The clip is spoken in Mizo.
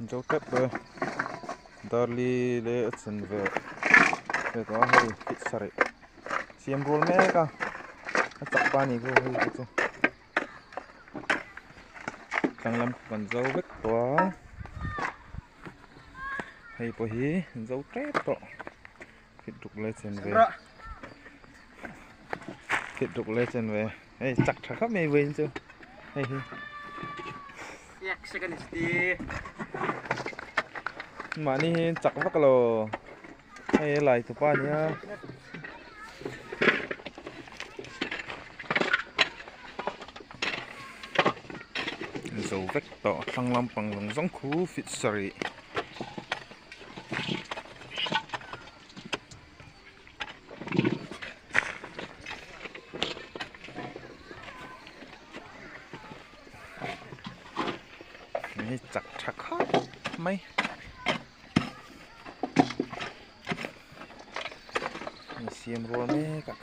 Zo tep e darli leh a chen ve ve tawh a hei fit sarih siam rual mek a a chak pa ni khu hei te chu tlang lam kan zo vek tawh a hei pawh hi an zo tep tawh fit ruk leh chen ve fit ruk leh chen ve hei chak tha khawp mai vawiin chu hei hi. Mahni hi chak vak lo hei a lai tupa a nia. Zo vek tawh thlang lampang zawng zawng khu fit sarih. Hei chak tha khawp mai hei siam rual mek a.